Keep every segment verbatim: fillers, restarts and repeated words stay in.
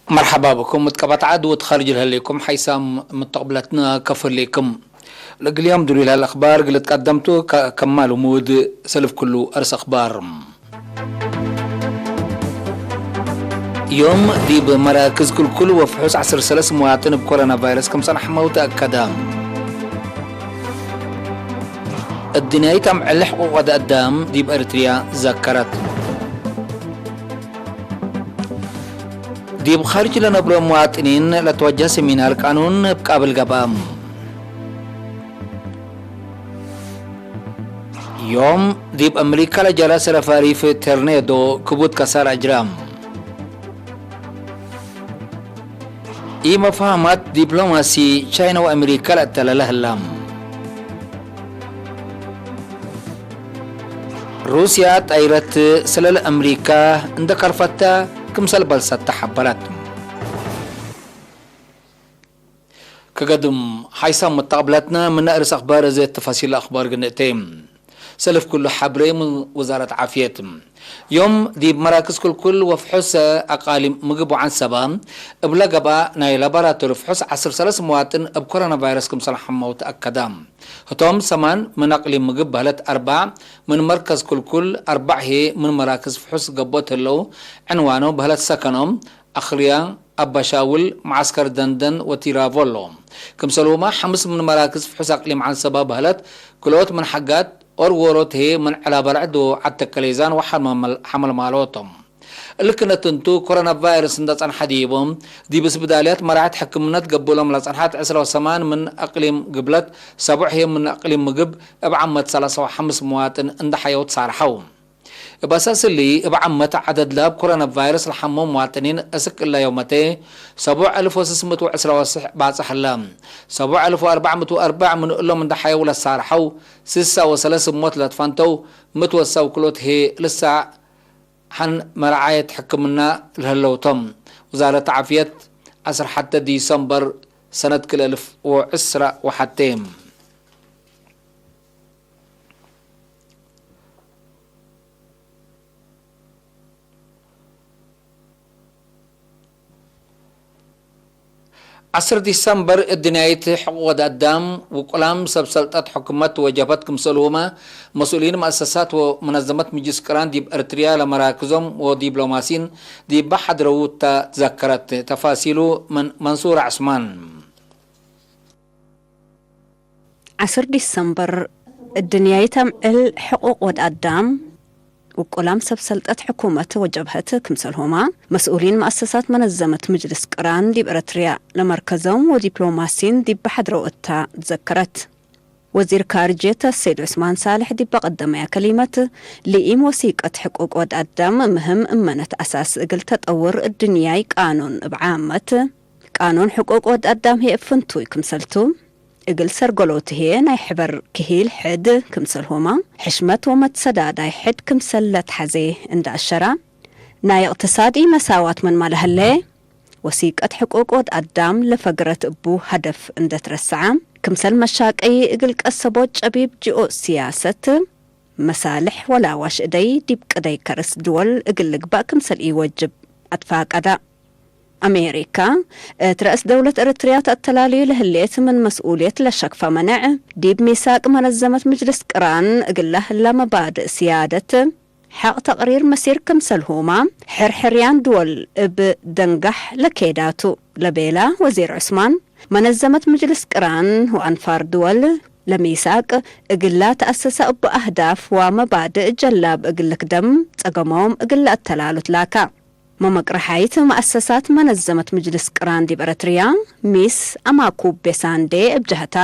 መርሐባ ብኩም እት ቀበት ዐድ ወእት ካርጅ ለህሌኩም ሓይሳም ምተቅብለትነ ከፍ ህሌክም። ለእግል ዮም ድሩይ ለህለ አክባር እግል እትቀደምቱ ከ-፣ ከማል ውሙድ ሰልፍ ክሉ አርስ አክባር። ዮም ዲብ መራክዝ ክልኩል ወፍሑስ ዐስር ሰለስ መዋጥን እብ ኮሮና ቫይረስ ክምሰል ሐመው ተአከደ። እድንያይት አምዕል ሕቁቅ ወድ አዳም ዲብ ኤርትርያ ዘከረት። ዲብ ካርጅ ለነብሮ መዋጥኒን ለትወጀህ ሰሚናር ቃኑን እብ ቃብል ገብአ። ዮም ዲብ አምሪካ ለጀረ ሰለፋሪፍ ቶርኔዶ ክቡድ ከሳር አጅረ። ኢመፋህማት ዲፕሎማሲ ቻይና ወአምሪካ ለአተለለ ህለ። ሩስያ ጣይረት ስለል አምሪካ እንደ ከርፈተ ክምሰል በልሰተ ሐበረት። ከገድም ሓይሳም መተቅብለትነ ምነ እርስ አክባር እዘ ተፋሲል አክባር ግንእቴ። ሰልፍ ኩሉ ሐብሬ ምን ወዛረት ዓፍየት። ዮም ዲብ መራክዝ ክልኩል ወፍሑስ አቃሊም ምግብ ወዐንሰበ እብለ ገብአ ናይ ላቦራቶሪ ፍሑስ ዐስር ሰለስ መዋጥን እብ ኮሮና ቫይረስ ክምሰል ሐመው ተአከደ። ህቶም ሰማን ምን አቅሊም ምግብ በህለት አርበዕ ምን መርከዝ ክልኩል፣ አርበዕ ህዬ ምን መራክዝ ፍሑስ ገብኦት ህለው። ዕንዋኖ በህለት ሰከኖም፣ አክርያ፣ አባሻውል፣ መዓስከር ደንደን ወቲራቮሎ። ክምሰልሁመ ሐምስ ምን መራክዝ ፍሑስ አቅሊም ዐንሰበ በህለት፣ ክልኦት ምን ሐጋት ኦርዎሮት ህዬ ምን ዕላ በርዕድ ወዐድ ተከሌዛን ወሐመልማሎቶም። እሊ ክነት እንቱ፣ ኮሮና ቫይረስ እንደ ጸንሐ ዲቦም፣ ዲብ ስብዳልያት መራሕት ሕክምነት ገብእሎም ለጸንሐት ዕስራ ወሰማን ምን አቅሊም ግብለት፣ ሰቡዕ ህዬ ምን አቅሊም ምግብ፣ እብ ዓመት ሰላሳ ወሐምስ መዋጥን እንደ ሐየው ተሳርሐው። እብ አሳስ እሊ፣ እብ ዓመት ዐደድ ላብ ኮሮና ቫይረስ ለሐመው መዋጥኒን እስክ እለ ዮመቴ ሰቡዕ አልፍ ወስስ ምእት ወዕስራ ወስሕ ባጽሕ ህለ። ሰቡዕ አልፍ ወአርበዕ ምእት ወአርበዕ ምን እሎም እንደ ሐየው ለሳርሐው፣ ስሳ ወሰለስ እብ ሞት ለትፈንተው፣ ምእት ወሰው ክሎት ህዬ ልሳዕ ሐን መርዓየት ሕክምና ለህለው ቶም። ውዛረት ዓፍየት፣ ዐስር ሐቴ ዲሰምበር ሰነት ክልኤ አልፍ ወዕስራ ወሐቴ። ዐስር ዲሰምበር፣ እድንያይት ሕቁቅ ወድ አዳም ውቁላም ሰብ ሰልጠት ሕኩመት ወጀብሀት ክምሰልሁመ መስኡሊን መአሰሳት ወመነዘመት ምጅልስ ቅራን ዲብ ኤርትርያ ለመራክዞም ወዲፕሎማሲን ዲበ ሐድረው እተ ትዘከረት። ተፋሲሉ ምን መንሱር ዐስማን። ዐስር ዲሰምበር፣ እድንያይት አምዕል ሕቁቅ ወድ አዳም፣ ውቁላም ሰብ ሰልጠት ሕኩመት ወጀብሀት ክምሰልሆማ፣ መስኡሊን መአሰሳት መነዘመት ምጅልስ ቅራን ዲብ ኤረትርያ ለመርከዞም ወዲፕሎማሲን ዲብ ሐድረው እታ ትዘከረት። ወዚር ካርጅየት አሰይድ ዑስማን ሳልሕ ዲብ ቀደመያ ከሊመት፣ ልኢም ወሲቀት ሕቁቅ ወድ አዳም ምህም እመነት አሳስ እግል ተጠውር እድንያይ ቃኑን እብ ዓመት፣ ቃኑን ሕቁቅ ወድ አዳም ህዬ እብ ፍንቱይ ክምሰልቱ፣ እግል ሰርገሎት ህዬ ናይ ሕበር ክሂል ሕድ ክምሰልሆማ፣ ሕሽመት ወመትሰዳዳይ ሕድ ክምሰል ለትሐዜ እንደ አሸራ፣ ናይ እቅትሳድ ኢመሳዋት ምንመ ለህሌ፣ ወሲቀት ሕቁቅ ወድ አዳም ለፈግረት እቡ ሀደፍ እንደ ትረሰዐ፣ ክምሰል መሻቀዪ እግል ቀሰቦት ጨቢብ ጂኦ ሲያሰት፣ መሳልሕ ወላዋሽ እደይ ዲብ ቅደይ ከርስ ድወል እግል ልግባእ ክምሰል ኢወጅብ አትፋቀዳ። አሜሪካ፣ እት ረአስ ደውለት ኤረትርያ ተአተላልዩ ለህሌት ምን መስኡልየት ለሸክፈ መነዕ፣ ዲብ ሚሳቅ መነዘመት ምጅልስ ቅራን እግላ ህላ መባድእ ስያደት፣ ሐቅ ተቅሪር መሲር ክምሰልሁማ፣ ሕርሕርያን ድወል እብ ደንጋሕ ለኬዳቱ ለቤላ ወዚር ዑስማን፣ መነዘመት ምጅልስ ቅራን ወአንፋር ድወል ለሚሳቅ እግላ ተአሰሰ እቡ አህዳፍ ወመባድእ ጀላብ እግል ልክደም ጸገሞም እግል ለአተላሉት ላካ። መመቅረሓይት መአሰሳት መነዘመት ምጅልስ ቅራን ዲብ ኤረትርያ፣ ሚስ አማኩቤ ሳንዴ እብ ጀህታ፣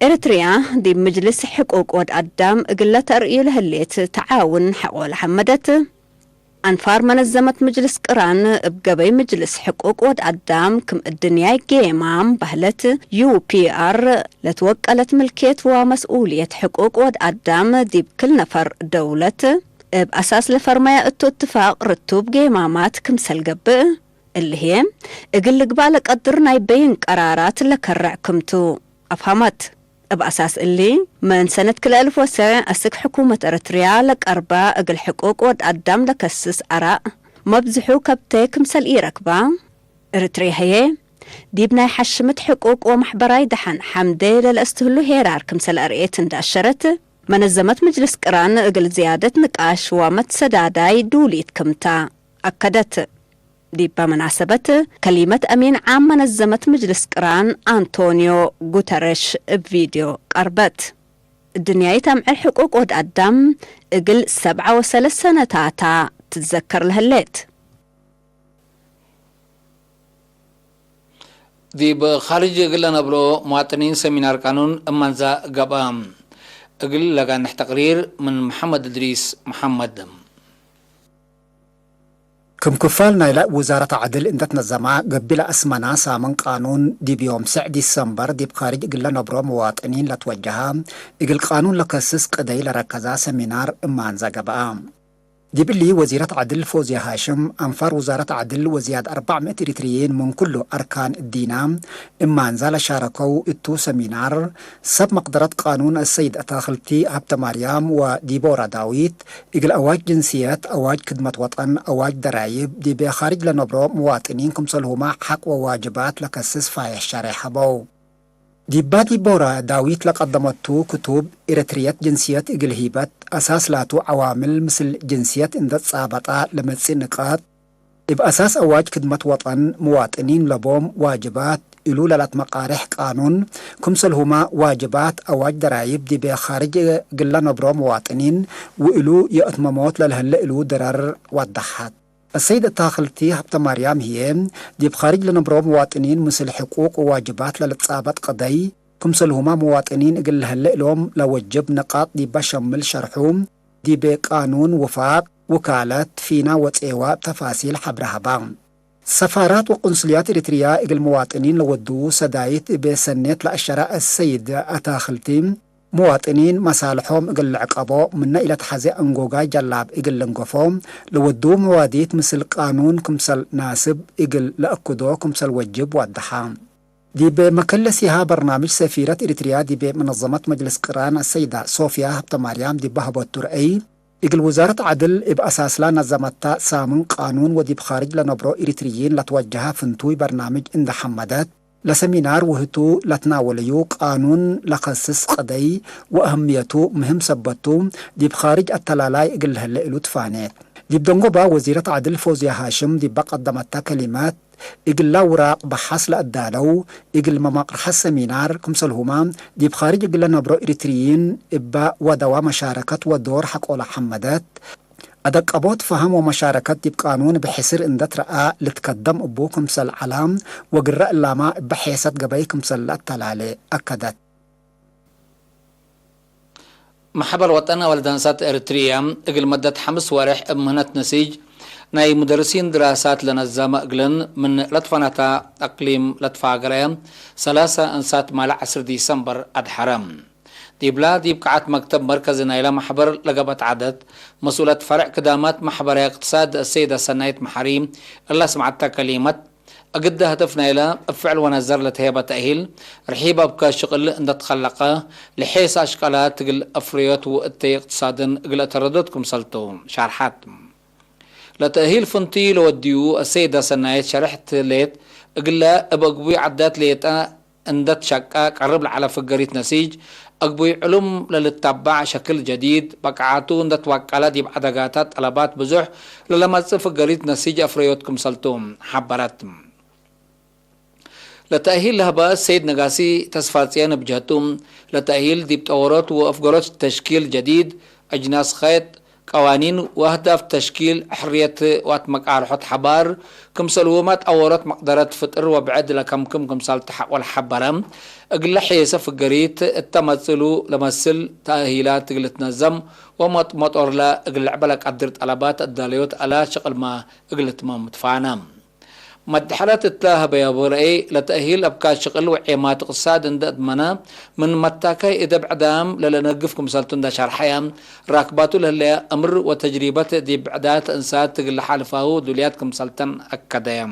ኤረትርያ ዲብ ምጅልስ ሕቁቅ ወድ አዳም እግለ ተርእዩ ለህሌት ተዓውን ሐቆ ለሐመደት። አንፋር መነዘመት ምጅልስ ቅራን እብ ገበይ ምጅልስ ሕቁቅ ወድ አዳም ክም እድንያይ ጌማም በህለት፣ ዩ ፒ አር ለትወቀለት ምልክየት ወመስኡልየት ሕቁቅ ወድ አዳም ዲብ ክል ነፈር ደውለት፣ እብ አሳስ ለፈርመያ እቱ እትፋቅ ርቱብ ጌማማት ክምሰል ገብእ፣ እሊ ህዬ እግል ልግባእ ለቀድር ናይ በይን ቀራራት ለከረዕ ክምቱ አፍሀመት። እብ አሳስ እሊ፣ ምን ሰነት ክልኤ አልፍ ወሰዕ አስክ ሕኩመት ኤረትርያ ለቀርበ እግል ሕቁቅ ወድ አዳም ለከስስ አራእ መብዝሑ ከብቴ ክምሰል ኢረክበ፣ ኤረትርየ ህዬ፣ ዲብ ናይ ሐሽምት ሕቁቅ ወመሕበራይ ደሐን ሐምዴ ለለአስትህሉ ሄራር ክምሰል አርኤት እንደ አሸረት፣ መነዘመት ምጅልስ ቅራን እግል ዝያደት ንቃሽ ወመትሰዳዳይ ዱሊት ክምታ አከደት። ዲበ መናሰበት፣ ከሊመት አሚን ዓም መነዘመት ምጅልስ ቅራን አንቶኒዮ ጉተረሽ እብ ቪድዮ ቀርበት። እድንያይት አምዕል ሕቁቅ ወድ አዳም እግል ሰብዓ ወሰለስ ሰነታታ ትዘከር ለህሌት። ዲብ ካርጅ እግል ለነብሮ መዋጥኒን ሰሚናር ቃኑን እማንዛ ገብአ። እግል ለጋንሕ ተቅሪር ምን መሐመድ እድሪስ መሐመድ። ክም ክፋል ናይለ ውዛረት ዐድል እንደ ትነዘማ፣ ገቢለ አስመና ሳምን ቃኑን ዲብ ዮም ሰዕ ዲሰምበር ዲብ ካርጅ እግል ለነብሮ መዋጥኒን ለትወጀሀ፣ እግል ቃኑን ለከስስ ቅደይ ለረከዛ ሰሚናር እማንዛ ገብአ። ዲብ እሊ ወዚረት ዐድል ፎዝያ ሃሽም፣ አንፋር ውዛረት ዐድል ወዝያድ አርበዕ ምእት ኤሪትርይን ምን ኩሉ አርካን እዲና እማንዛ ለሻረከው እቱ ሰሚናር፣ ሰብ መቅደረት ቃኑን አሰይድ አታክልቲ ሀብተማርያም ወዲቦራ ዳዊት፣ እግል አዋጅ ጅንስየት፣ አዋጅ ክድመት ወጠን፣ አዋጅ ደራይብ፣ ዲቤ ካርጅ ለነብሮ ምዋጥኒን ክምሰልሁመ ሐቅ ወዋጅባት ለከስስ ፋይሕ ሸሬሕ ሀበው። ዲባ ዲቦራ ዳዊት ለቀደመቱ ክቱብ፣ ኤረትርየት ጅንስየት እግል ሂበት አሳስ ላቱ ዐዋምል ምስል ጅንስየት እንደ ትጻበጣ ለመጽእ ንቃጥ፣ እብ አሳስ አዋጅ ክድመት ወጠን፣ ምዋጥኒን ለቦም ዋጅባት እሉ ለለትመቃሬሕ ቃኑን፣ ክምሰልሁመ ዋጅባት አዋጅ ደራይብ ዲቤ ካርጅ እግል ለነብሮ ምዋጥኒን ወእሉ የእትመሞት ለለህለ እሉ ድረር ወደሐት። አሰይድ እታክልቲ ሀብተማርያም ህዬ፣ ዲብ ካርጅ ለነብሮ ምዋጥኒን ምስል ሕቁቅ ወዋጅባት ለልትጻበጥ ቅደይ፣ ክምሰልሁመ ምዋጥኒን እግል ለህለ እሎም ለወጅብ ንቃጥ ዲበ ሸምል ሸርሑ፣ ዲብ ቃኑን፣ ውፋቅ፣ ውካለት፣ ፊና ወጼዋ እብ ተፋሲል ሐብረ ሀባ። ሰፋራት ወቁንስልያት ኤሪትርያ እግል ምዋጥኒን ለወድዉ ሰዳይት እብ ሰኔት ለአሸረ አሰይድ አታክልቲ፣ ምዋጥኒን መሳልሖም እግል ልዕቀቦ ምነ ኢለትሐዜ አንጎጋይ ጀላብ እግል ልንገፎ፣ ለወድዉ መዋዲት ምስል ቃኑን ክምሰል ናስብ እግል ለአክዶ ክምሰል ወጅብ ወደሐ። ዲብ መከለሲሃ በርናምጅ ሰፊረት ኤሪትርያ ዲብ መነዘመት መጅልስ ቅራን አሰይዳ ሶፍያ ሀብተማርያም ዲብ ሀበቱ ረአይ፣ እግል ውዛረት ዐድል እብ አሳስላ ነዘመታ ሳምን ቃኑን ወዲብ ካርጅ ለነብሮ ኤሪትርይን ለትወጀሀ ፍንቱይ በርናምጅ እንደ ሐመደት፣ ለሰሚናር ውህቱ ለትናወለዩ ቃኑን ለከስስ ቅደይ ወአህምየቱ ምህም ሰበቱ፣ ዲብ ካርጅ አተላላይ እግል ለህለ እሉ ትፋኔት። ዲብ ደንጎባ ወዚረት ዐድል ፎዝያ ሃሽም ዲባ ቀደመተ ከሊመት፣ እግላ ውራቅ በሐስ ለአዳለው እግል መማቅርሐት ሰሚናር፣ ክምሰልሁመ ዲብ ካርጅ እግለ ነብሮ ኤሪትርይን እበ ወደዋ መሻረከት ወዶር ሐቆለ ሐመደት፣ አደቀቦት ፈሀም ወመሻረከት ዲብ ቃኑን እብ ሕስር እንደ ትረአ ልትከደም እቡ ክምሰል ዐለ ወግረ እላመ እበ ሔሰት ገበይ ክምሰል ለአተላሌ አከደት። መሕበር ወጠን አወልድ አንሳት ኤሪትርያ እግል መደት ሐምስ ወሬሕ እብ ምህነት ነሲጅ ናይ ሙደርሲን ድራሳት ለነዘመ እግልን ምን ለትፈነተ አቅሊም ለትፋገረ ሰላሰ አንሳት ማለ ዐስር ዲሰምበር አድሐረ። ዲብላ ዲብ ቀዓት መክተብ መርከዚ ናይለ መሕበር ለገብአት ዐደት፣ መስኡለት ፈርዕ ክዳማት መሕበራይ እቅትሳድ አሰይደ ሰናይት መሐሪ እለ አስመዐተ ከሊመት፣ እግደ ህደፍ ናይለ እብ ፍዕል ወነዘር ለተሄበ ተእሂል ርሒብ አብከ ሽቅል እንደ ትከለቀ፣ ለሔስ አሽቀላት እግል አፍረዮት ወእተይ እቅትሳድን እግል አተረዶት ክምሰልቱ ሻርሐት። ለተእሂል ፍንቱይ ለወድዩ አሰይደ ሰናይት ሸርሕት ህሌት፣ እግለ እብ አግቡይ ዐዳት ሌጠ እንደ ትሸቀ ቀርብ ለዐለ ፍገሪት ነሲጅ፣ አግቡይ ዕሉም ለልታባዕ ሸክል ጀዲድ፣ በቃዓቱ እንደ ትዋቀለ ዲብ ዐደጋታት ጠለባት ብዙሕ ለለመጽእ ፍገሪት ነሲጅ አፍረዮት ክምሰልቱ ሐበረት። ለተእሂል ለሀበ ሰይድ ነጋሲ ተስፋጽዮን እብ ጀህቱ፣ ለተእሂል ዲብ ጠወሮት ወአፍገሮት ተሽኪል ጀዲድ፣ አጅናስ ኸይጥ፣ ቀዋኒን ወአህዳፍ ተሽኪል ሕርየት ወአትመቃርሖት ሐባር፣ ክምሰልሁመ ጠወሮት መቅደረት ፍጥር ወብዕድ ለከምክም ክምሰል ተሐቆ ለሐበረ፣ እግለ ሔሰ ፍገሪት እተ መጽእሉ ለመስል ተእሂላት እግል ልትነዘም ወመጥመጦርለ እግል ልዕበ ለቀድር ጠለባት አዳለዮት አላት ሽቅልመ እግል ልትመም ትፋነ። መድሐለት እትለ ሀበያቡ ረአይ፣ ለተእሂል አብካት ሽቅል ወዔማት እቅትሳድ እንደ አድመነ፣ ምን መታካይ እደ ብዕዳም ለለነግፍ ክምሰልቱ እንደ ሸርሐየ፣ ራክባቱ ለህለየ እምር ወተጅሪበት ዲብ ብዕዳት አንሳት እግል ለሓልፋሁ ዱልያት ክምሰልተን አከደየ።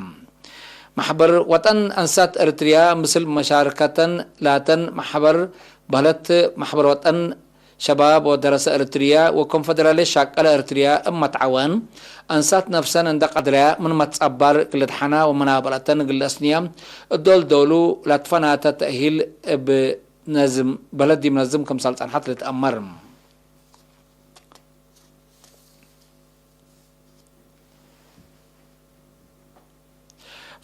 መሕበር ወጠን አንሳት ኤሪትርያ ምስል መሻርከተን ላተን መሕበር በህለት መሕበር ወጠን ሸባብ ወደረሰ እርትርያ ወኮንፈደራልየት ሻቀለ እርትርያ እብ መትዓወን አንሳት ነፍሰን እንደ ቀድረያ ምን መትጸባር እግል ልድሐና ወመናበለተን እግል ለአስንያ እዶል ዶሉ ለትፈናተ ተእሂል እብ ነዝም በለድ ዲብ ነዝም ክምሰል ጸንሐት ልትአመር።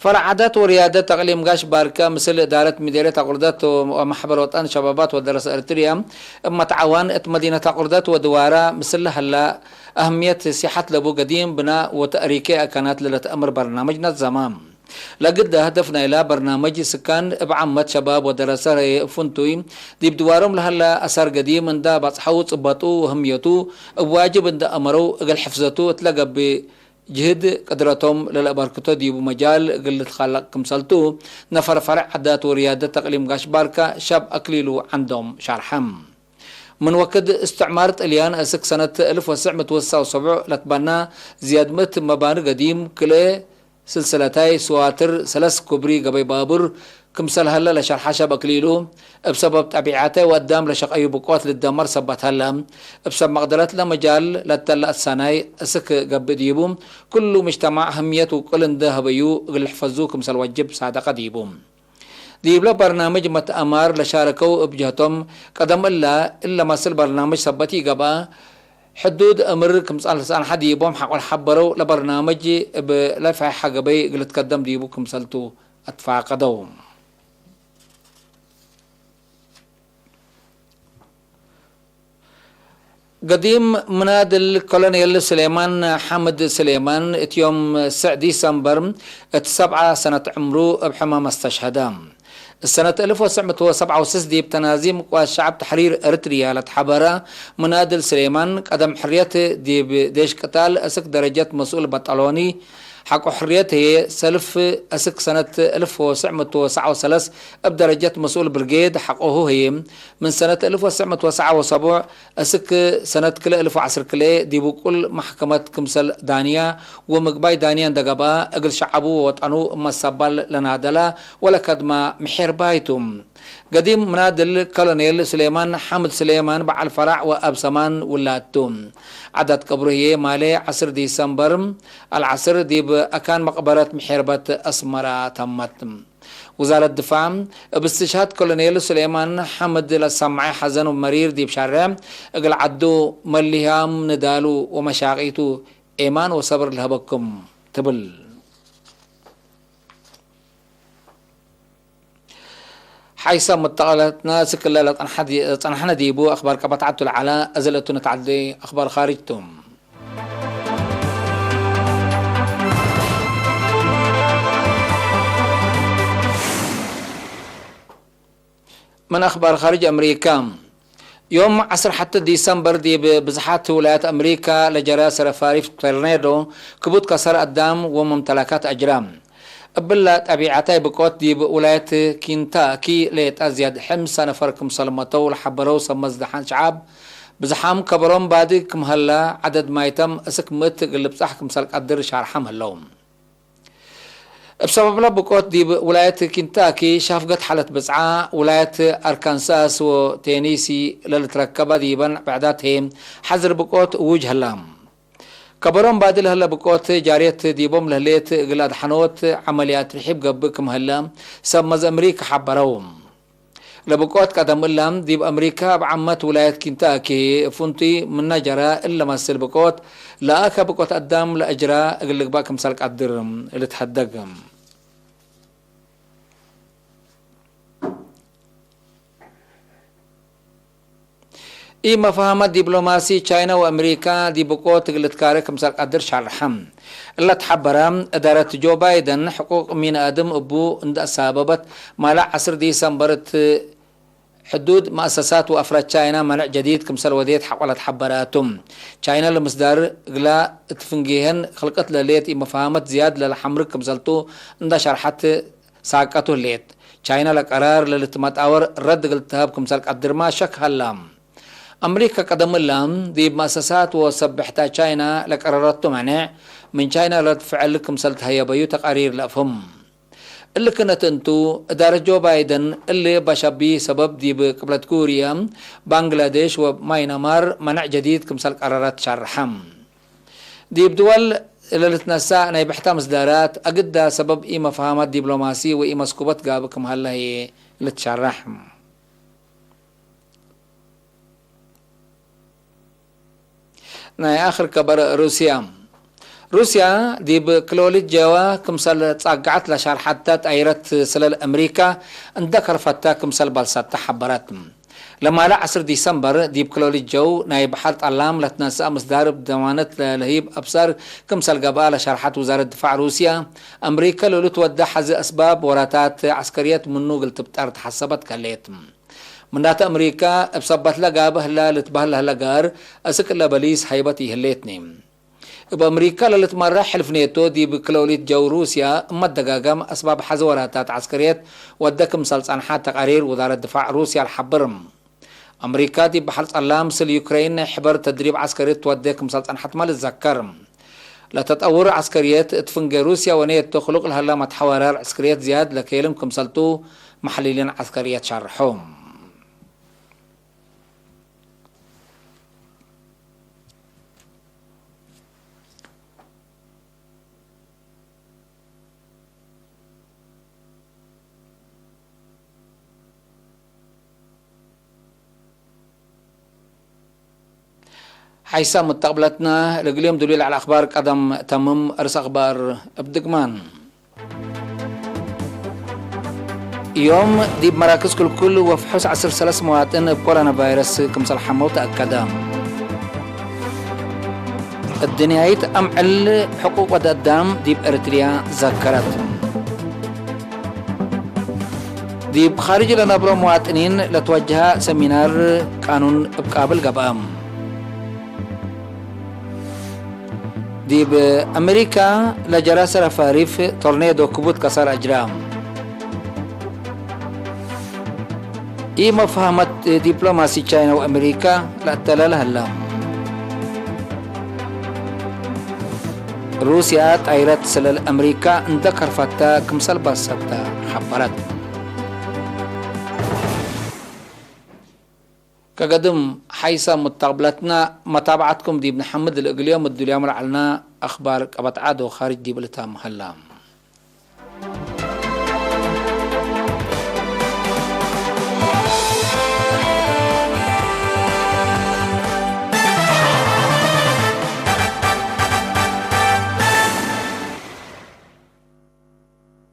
ፈርዕ ዓዳት ወርያደት አቅሊም ጋሽ ባርከ፣ ምስል እዳረት ምዴርየት አቁርደት ወመሕበር ወጠን ሸባባት ወደረሰ እርትርያ፣ እብ መትዓዋን እት መዲነት አቁርደት ወድዋራ፣ ምስል ለሀላ አህምየት ሲሐት ለቡ ገዲም ብና ወተእሪኬ አካናት ለለትአምር በርናምጅ ነዘመ። ለግደ ህደፍ ናይላ በርናምጅ፣ ስካን እብ ዓመት ሸባብ ወደረሰ ህዬ እብ ፍንቱይ፣ ዲብ ድዋሮም ለሀላ አሳር ገዲም እንዳ ባጽሐው ጽበጡ ወህምየቱ፣ እብ ዋጅብ እንዳ አመረው እግል ሕፍዘቱ እት ለገብእ ጅህድ ቅድረቶም ለለአበርክቶ ዲቡ መጃል እግል ልትካለቅ ክምሰልቱ፣ ነፈር ፈርዕ ዓዳት ወርያደት አቅሊም ጋሽ ባርካ ሻብ አክሊሉ ዐንዶም ሻርሐ። ምን ወክድ እስትዕማር ጥልያን እስክ ሰነት እልፍ ወትሰዕ ምእት ወትስዓ ወሰቡዕ ለትበና ዝያድ ምእት መባኒ ገዲም፣ ክልኤ ስልስለታይ ስዋትር፣ ሰለስ ኩብሪ ገበይ ባቡር፣ ክምሰል ሀለ ለሸርሐ ሸብ አክሊሉ፣ እብ ሰበብ ጠቢዐተ ወአዳም ለሸቀዩ ብቆት ልደመር ሰበት ሀለ። እብ ሰብ መቅደረት ለመጃል ለተለአት ሰናይ እስክ ገብእ ዲቡ፣ ክሉ ምጅተማዕ ህምየት ውቅል እንደ ሀበዩ እግል ልሕፈዙ ክምሰል ወጅብ ሳደቀ ዲቡ። ዲብለ በርናምጅ መትአማር ለሻረከው እብ ጀህቶም፣ ቀደም እላ እለ መስል በርናምጅ ሰበት ኢገብአ፣ ሕዱድ እምር ክምሰል ጸንሐ ዲቦም ሐቆ ለሐበረው፣ ለበርናምጅ እብ ለፋይሐ ገበይ እግል ልትከደም ዲቡ ክምሰልቱ። አትፋቀደው። ገዲም ምናድል ኮሎኔል ስሌማን ሓምድ ስሌማን፣ እት ዮም ስዕ ዲሰምበር እት ሰብዓ ሰነት ዕምሩ እብ ሕማም አስተሽሀደ። ሰነት እልፍ ወትሰዕ ምእት ወሰብዓ ወስስ ዲብ ተናዚም ቅዋት ሸዐብ ተሕሪር ኤርትርያ ለትሐበረ ምናድል ስሌማን፣ ቀደም ሕርየት ዲብ ዴሽ ቅታል እስክ ደረጀት መስኡል በጠሎኒ፣ ሐቆ ሕርየት ህዬ ሰልፍ እስክ ሰነት እልፍ ወትሰዕ ምእት ወትስዓ ወሰለስ እብ ደረጀት መስኡል ብርጌድ ሐቆሁ ህዬ፣ ምን ሰነት እልፍ ወትሰዕ ምእት ወትስዓ ወሰቡዕ እስክ ሰነት ክልኤ እልፍ ወዐስር ክልኤ ዲብ ውቁል መሕከመት ክምሰል ዳንያ ወምግባይ ዳንያ እንደ ገብአ፣ እግል ሸዐቡ ወወጠኑ እብ መሰባል ለናደላ ወለከድማ ምሔርባይ ቱ። ገዲም ምናድል ኮሎኔል ስሌማን ሓምድ ስሌማን በዐል ፈራዕ ወአብ ሰማን ውላድ ቱ። ዓዳት ቀብሩ ህዬ ማሌ ዐስር ዲሰምበር አልዐስር ዲብ አካን መቅበረት ምሔርበት አስመራ ተመት። ውዛረት ድፋዕ፣ እብ እስትሽሃድ ኮሎኔል ስሌማን ሓምድ ለሰመዐ ሐዘን ወመሪር ዲብ ሻሬዕ እግል ዐዱ መሊሃም ንዳሉ ወመሻቂቱ ኤማን ወሰብር ለሀበኩም ትብል። ሓይሰ መተቀለትና እስክ እለ ለጸንሐ ዲ-፣ ጸንሐነ ዲቡ አክባር ቀበት ዐቱ ለዐለ፣ እዝል እቱ ንትዓዴ አክባር ካርጅ ቱ። ምን አክባር ካርጅ አምሪካ፣ ዮም ዐስር ሐተ ዲሰምበር ዲብ ብዝሓት ውላያት አምሪካ ለጀረ ሰረፋሪፍ ቶርኔዶ ክቡድ ከሰር አዳም ወመምተላካት አጅረ። እብለ ጠቢዐታይ ብቆት ዲብ ውላየት ኪንታኪ ሌጠ ዝያድ ሕምሰ ነፈር ክምሰል መተው ለሐበረው ሰብ መዝደሓን ሸዓብ፣ ብዝሓም ከበሮም ባዲ ክም ሀለ፣ ዐደድ ማይተም እስክ ምእት እግል ልብጻሕ ክምሰል ቀድር ሻርሐም ህለው። እብ ሰበብለ ብቆት ዲብ ውላየት ኪንታኪ ሻፍገት ሐለት ብጽዓ፣ ውላየት አርካንሳስ ወቴኒሲ ለልትረከበ ዲበን ብዕዳት ህዬ ሐዝር ብቆት እዉጅ ህላ። ከበሮም ባዲ ለህለ ብቆት ጃርየት ዲቦም ለህሌት እግል አድሐኖት ዐመልያት ርሒብ ገብእ ክም ህለ ሰብ መዝ አምሪካ ሐበረው። ለብቆት ቀደም እላ ዲብ አምሪካ እብ ዓመት ውላየት ኪንታኪ ፍንቱይ ምነ ጀረ እለ መስል ብቆት ለአከ ብቆት አዳም ለአጅራ እግል ልግባእ ክምሰል ቀድር ልትሀደግ። ኢመፋሀመት ዲፕሎማሲ ቻይና ወአምሪካ ዲብ ብቆት እግል ልትካረ ክምሰል ቀድር ሸርሐ። እለ ተሐበረ፣ እዳረት ጆ ባይደን ሕቁቅ ሚን አድም እቡ እንደ አሳበበት፣ ማለ ዐስር ዲሰምበር እት ሕዱድ መአሰሳት ወአፍራድ ቻይና መንዕ ጀዲድ ክምሰል ወዴት ሐቆ ለተሐበረ ቱ። ቻይና ለምስዳር እግላ እት ፍንጌሀን ክልቀት ለሌት ኢመፋሀመት ዝያድ ለለሐምርግ ክምሰልቱ እንደ ሸርሐት ሳቀቱ ህሌት። ቻይና ለቀራር ለልትመጣወር ረድ እግል ትሀብ ክምሰል ቀድርማ ሸክ ሀላ። አምሪካ ቀደም እላ ዲብ መአሰሳት ወሰብሕታ ቻይና ለቀረረቱ መኔዕ፣ ምን ቻይና ረድ ፍዕል ክምሰል ተሀየበዩ ተቃሪር ለአፍህም። እሊ ክነት እንቱ፣ እዳረት ጆ ባይደን እሊ ባሻቢ ሰበብ ዲብ ቅብለት ኩርየ፣ ባንግላዴሽ ወማይናማር መነዕ ጀዲድ ክምሰል ቀረረት ሻርሐ። ዲብ ድወል ለልትነሳእ ናይ ብሕተ ምስዳራት፣ አግዳ ሰበብ ኢመፍሃመት ዲብሎማሲ ወኢመስኩበት ጋብእ ክም ሀለ ህዬ ልትሸረሕ። ናይ አክር ከበር ሩስያ። ሩስያ ዲብ ክሎሊት ጀወ ክምሰል ጻግዐት ለሻርሐተ ጣይረት ስለል አምሪካ እንደ ከርፈተ ክምሰል ባልሳተ ሐበረት። ለማለ ዐስር ዲሰምበር ዲብ ክሎሊት ጀው ናይ በሐር ጠላም ለትነስአ ምስዳር እብ ደማነት ለልሂብ አብሳር ክምሰል ገብአ ለሻርሐት ውዛረት ድፋዕ ሩስያ፣ አምሪካ ለልትወደ ሐዚ አስባብ ወራታት ዐስከርየት ምኑ እግል ትብጠር ተሐሰበት ከሌት። ምናተ አምሪካ እብ ሰበትለ ጋብእ ህለ ልትበህል ለህለ ጋር፣ አስክ እለ በሊስ ሀይበት ኢህሌትኒ። እብ አምሪካ ለልትመረሕ ሕልፍ ኔቶ ዲብ ክለውሊት ጀው ሩስያ እመ ደጋገም አስባብ ሐዚ ወራታት ዐስከርየት ወደ ክምሰል ጸንሐት ተቃሪር ውዛረት ድፋዕ ሩስያ ለሐብር። አምሪካ ዲብ በሐር ጸላም ስል ዩክሬን ሕበር ተድሪብ ዐስከሪ ትወዴ ክምሰል ጸንሐትመ ልትዘከር። ለተጠውር ዐስከርየት እት ፍንጌ ሩስያ ወኔቶ ክሉቅ ለሀለ መትሐወራር ዐስከርየት ዝያድ ለኬልም ክምሰልቱ መሐሊሊን ዐስከርየት ሸርሖ። ሐይሳም ሙተቅብለትነ፣ ለእግልዮም ድሉይ ለዐለ አክባር ቀደም ተምም። አርስ አክባር እብ ድግማን። ዮም ዲብ መራክዝ ክልኩል ወፍሑስ ዐስር ሰለስ መዋጥን እብ ኮሮና ቫይረስ ክምሰል ሐመው ተአከደ። እድንያይት አምዕል ሕቁቅ ወድ አዳም ዲብ ኤሪትርያ ዘከረት። ዲብ ካርጅ ለነብሮ መዋጥኒን ለትወጀሀ ሰሚናር ቃኑን እብ ቃብል ገብአ። ዲብ አሜሪካ ለጀረ ሰረፋሪፍ ቶርኔዶ ክቡድ ከሳር አጅራ። ኢመፍሀመት ዲፕሎማሲ ቻይና ወአሜሪካ ለአተለለ ሀለ። ሩስያ ጣይረት ስለል አሜሪካ እንደ ከርፈተ ክምሰል ባሰብተ ሐበረት። ከገድም ሐይሰ ሙተቅብለትነ መታብዐትኩም ዲብ ነሐምድ፣ ለእግልዮም እድልያም ለዐልነ አክባር ቀበት ዐድ ወካርጅ ዲብ ልታም ሀላ።